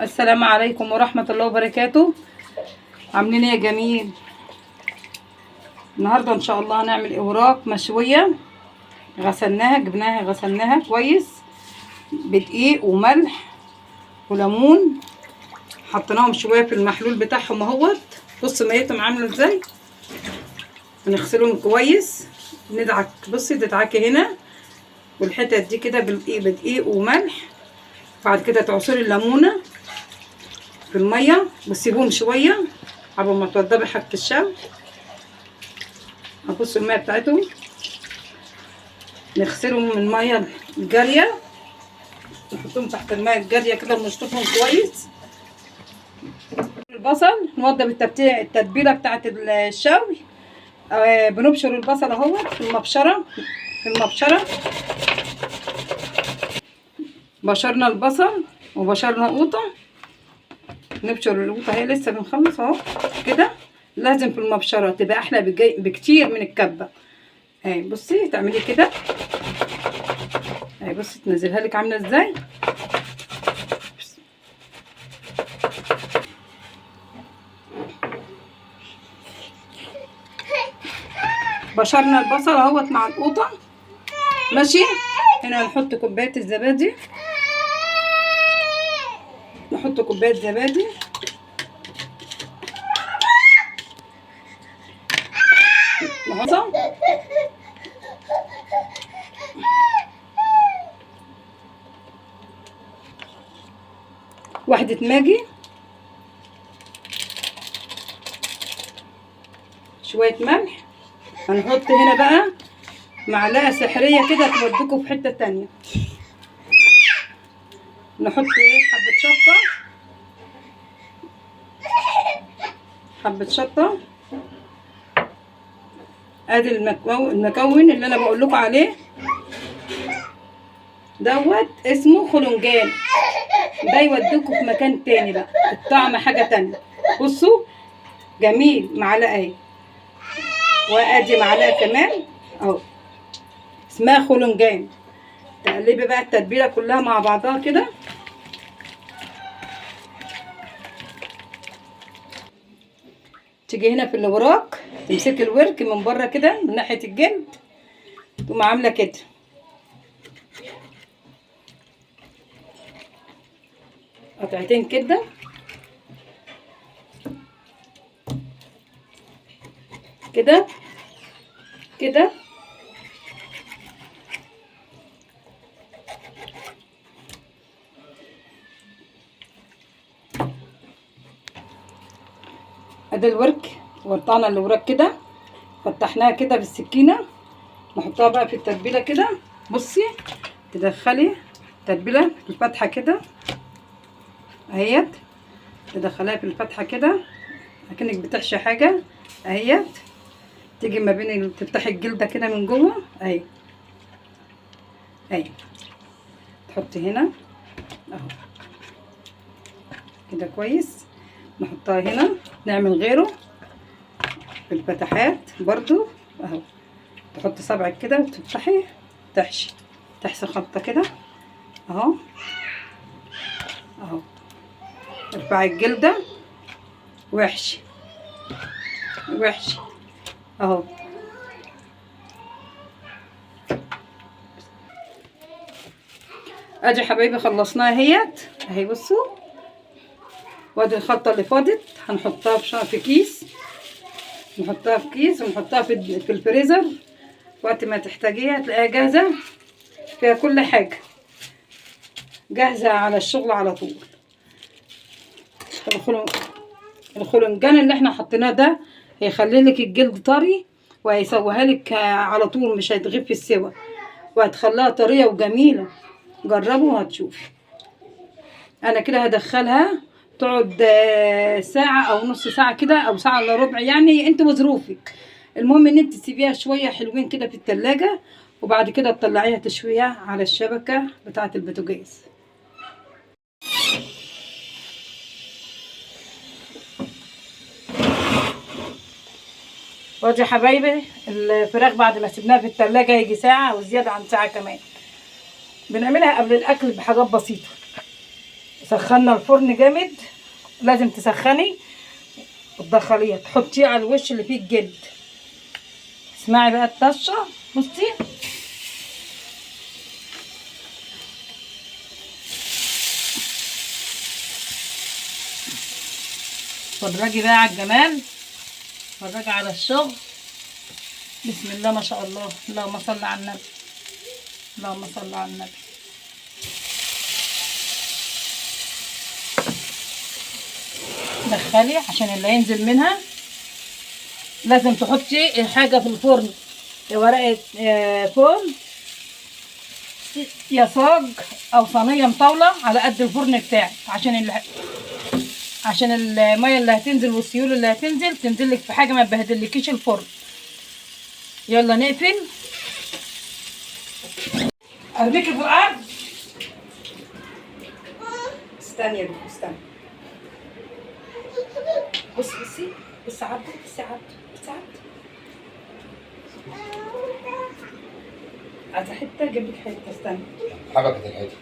السلام عليكم ورحمة الله وبركاته. عاملين ايه يا جميل؟ النهارده ان شاء الله هنعمل اوراق مشوية. غسلناها، جبناها غسلناها كويس بدقيق وملح وليمون، حطيناهم شوية في المحلول بتاعهم اهوت. بصوا ميتهم عامله ازاي. هنغسلهم كويس، ندعك، بصي تدعكي هنا والحتت دي كده بدقيق وملح. بعد كده تعصري الليمونه في المية وتسيبوهم شوية قبل ما توضبي حاجة الشوي. هبصوا المية بتاعتهم، نغسلهم من المية الجارية، نحطهم تحت المية الجارية كده ونشطفهم كويس. البصل نوضب التتبيله بتاعت الشوي. بنبشر البصل اهوت في المبشره، بشرنا البصل وبشرنا قوطه، نبشر القوطه اهي لسه بنخلص اهو كده. لازم في المبشره تبقى احلى بكتير من الكبه. اهي بصي تعملي كده، اهي بصي تنزلها لك عامله ازاي. بشرنا البصل اهوت مع القوطه، ماشي. هنا هنحط كوباية الزبادي، نحط كوباية زبادي، نحط واحدة ماجي، شوية ملح. هنحط هنا بقى معلقه سحريه كده توديكوا في حتة تانية. نحط ايه؟ حبه شطه، حبه شطه. ادي المكون اللي انا بقول لكم عليه دوت، اسمه خلنجان. ده يوديكوا في مكان تاني بقى، الطعم حاجة تانية. بصوا جميل. معلقه اهي، وادي معلقه كمان اهو، اسمها خلنجان. تقلبي بقى التتبيله كلها مع بعضها كده. تيجي هنا في الوراك، تمسكي الورك من بره كده من ناحية الجلد، تقوم عامله كده، قطعتين كده، كده كده، ادي الورك. وقطعنا الوراك كده، فتحناها كده بالسكينة، نحطها بقى في التتبيله كده. بصي تدخلي التتبيله في الفتحة كده اهيت، تدخليها في الفتحة كده اكنك بتحشي حاجة اهيت. تيجي ما بين، تفتحي الجلدة كده من جوه اهي اهي، تحطي هنا اهو كده كويس. نحطها هنا، نعمل غيره في الفتحات برضو اهو. تحطي صبعك كده وتفتحي، تحشي تحشي خلطه كده اهو اهو. ارفعي الجلدة وحشي وحشي اهو. ادي حبايبي خلصناها اهيت اهي. بصوا وادي الخلطة اللي فاضت هنحطها في كيس، نحطها في كيس ونحطها في الفريزر. وقت ما تحتاجيها تلاقيها جاهزة، فيها كل حاجة جاهزة على الشغل على طول. الخلنجان اللي احنا حطيناه ده هيخلي لك الجلد طري، وهيسويها لك على طول، مش هتغيب في السوا، وهتخليها طرية وجميلة. جربوا وهتشوفي. انا كده هدخلها تقعد ساعة او نص ساعة كده، او ساعة الا ربع، يعني انت وظروفك. المهم ان انت تسيبيها شوية حلوين كده في التلاجة، وبعد كده تطلعيها تشويها على الشبكة بتاعة البوتاجاز. وادي يا حبايبي الفراخ بعد ما سيبناها في التلاجة يجي ساعة وزيادة عن ساعة كمان. بنعملها قبل الاكل بحاجات بسيطة. سخنا الفرن جامد، لازم تسخني وتدخليها، تحطيه على الوش اللي فيه الجلد. اسمعي بقى الطشه، بصي اتفرجي بقى على الجمال، اتفرجي على الشغل. بسم الله ما شاء الله، اللهم صل على النبي، اللهم صل على النبي. دخلي عشان اللي هينزل منها. لازم تحطي حاجة في الفرن، ورقة فرن يا صاج او صينية مطاوله على قد الفرن بتاعك، عشان المية اللي هتنزل والسيول اللي هتنزل تنزل لك في حاجة ما تبهدلكيش الفرن. يلا نقفل. ارميكي في الارض. استني يا بنتي استني. بصي بصي بصي عبده، بصي عبده، بصي عبده. عايزه حتة؟ اجيب لك حتة، استني. حبكت الحتة.